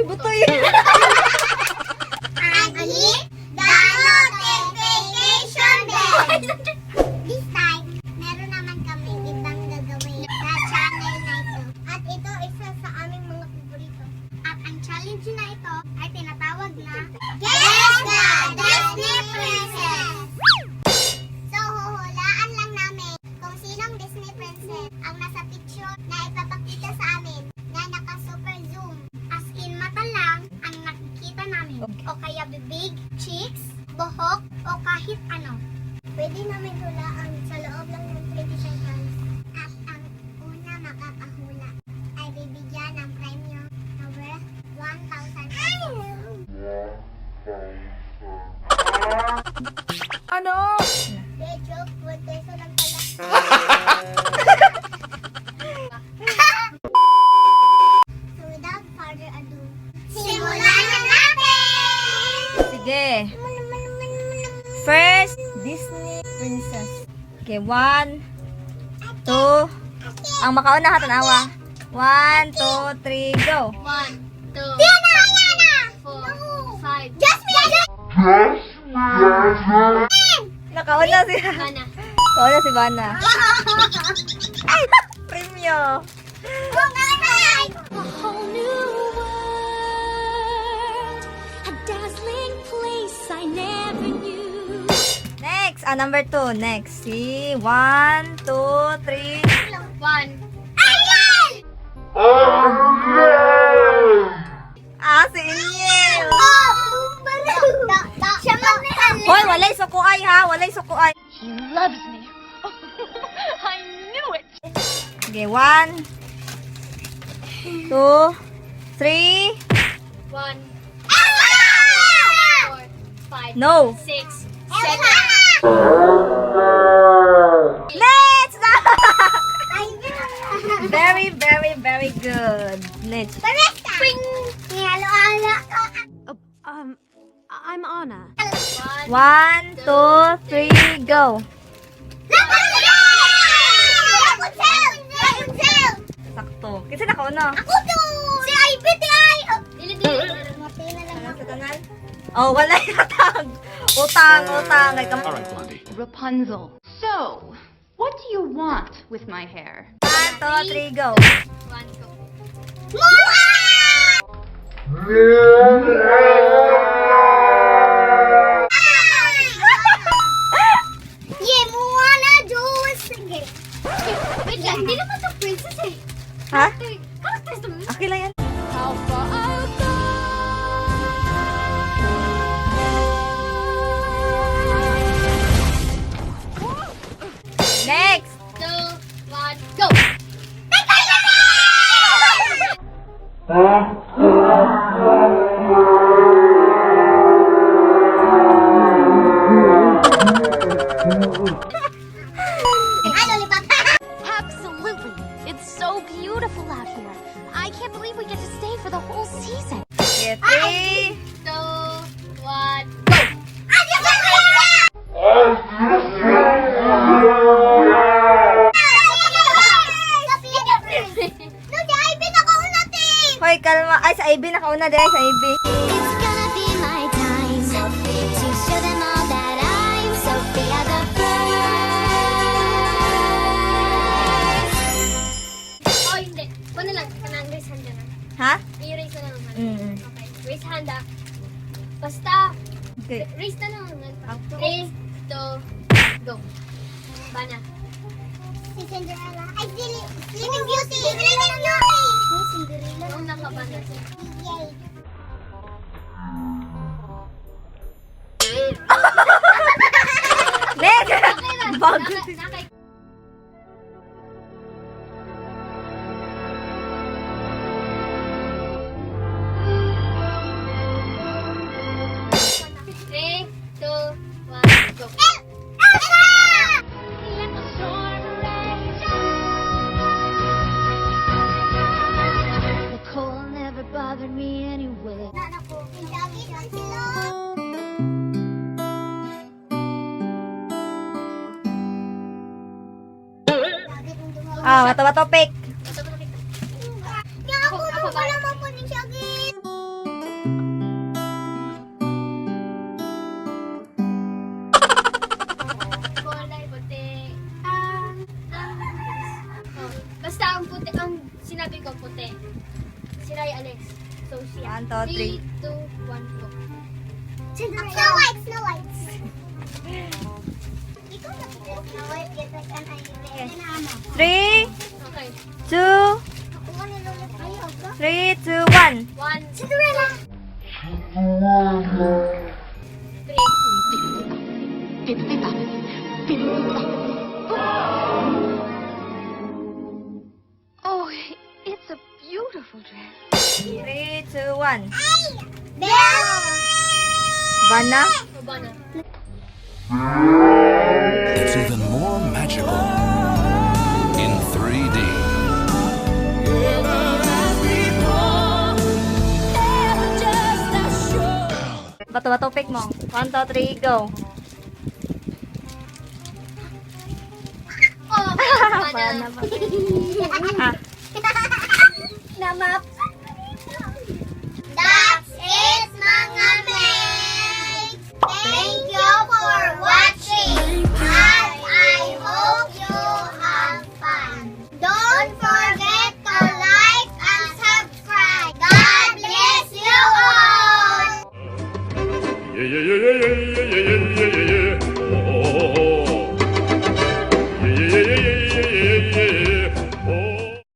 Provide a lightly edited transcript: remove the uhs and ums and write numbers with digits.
Butoy. And hit the notification bell. This time, meron naman kami ibang gagawin sa channel na ito. At ito isa sa aming mga paborito. At ang challenge na ito ay tinatawag na Guess the Disney Princess! So, huhulaan lang namin kung sinong Disney princess ang nasa picture na ipapakita sa amin na naka-super zoom. As in, mata lang ang nakikita namin. O kaya bibig, cheeks, buhok, o kahit ano. Pwede namin hulaan sa loob lang ng 20 seconds. At ang una makakahula ay bibigyan ng premyo na worth 1,000 pesos. Ano? De, joke, 1 peso lang pala. So without further ado, simulan na natin! Sige. First, Disney princess. Okay, one, two. Ang makauna ka, tanawa. One, two, three, go. One, two, Tiana! Tiana! four, five. Jasmine! Nakauna si Ana. Nakauna si Bana. Ay! Premyo! Ay! A whole new world, a dazzling place I never knew. Next! Ah, number two. Next. Si, one, two, three. One. Ariel! Ah, si Iniel! Oh! Siya man ni Hoy, walay sukuay ha. Walay sukuay. He loves me. I knew it. Okay, one, two, three. One, four, five, No. six, seven. Next! Very, very, very good. Next. Pring! Halo-halo ka. I'm Anna. One, One, two, three, go. Rapunzel! Rapunzel! Rapunzel! Sakto. Kasi nakauna. Ako to! Si Ivy ti ay! Dili, dili, dili. Matay na lang Sa tanan? Oh, wala utang. Utang, utang. Ay, All right, Blondie. Rapunzel. So, what do you want with my hair? One, two, three, go. One, go. Moana! Yeah, Moana Jules! Sige. Wait lang, hindi naman to princess eh. Ha? Characters naman. Okay lang yan. How far I'll go. Next. Two, one, go. Ay, lollipop! Absolutely. It's so beautiful out here. I can't believe we get to stay for the whole season. Okay, three. Two, one, go. No, si Ivy nakauna, te! Hoy, kalma. Ay, sa Ivy nakauna din. Sa Ivy. It's gonna be my time to show them all that I'm Sophia the First. Oh, hindi. Kuno lang. Kanang raise hand na lang. Ha? I-raise na lang. Okay. Raise hand ah. Basta, Okay. raise na lang. Three, two, go. Bana. Si Cinderella. Ay, si Sleeping Beauty! Sleeping Beauty! Cinderella. Ang nakabana. Yay! Next! Okay lang. Bago. Three, two, one, go. Elsa! Let the storm rage on. The cold never bothered me anyway. Nana ko. Lagi man sila. Ah, wato wato pick. Ya, ako Ako, ako ba? wala man po ni Shaggy. So siya. 1, 2, 3, 3. 2, 1, go. Cinderella. Snow White, Snow White. Ikaw na po. Snow White, kita ka na yun. 3, Okay. 2, Ako ni Lola. Ayaw ka. 3, 2, 1. 1, Cinderella. 3. Oh, it's a beautiful dress. 3, 2, 1. Belle. Vanna? Bana. It's even more magical in 3D. Bato bato pick mo. 1, 2, 3, go. Oh, Bana Bana. ba? Ah, Namap.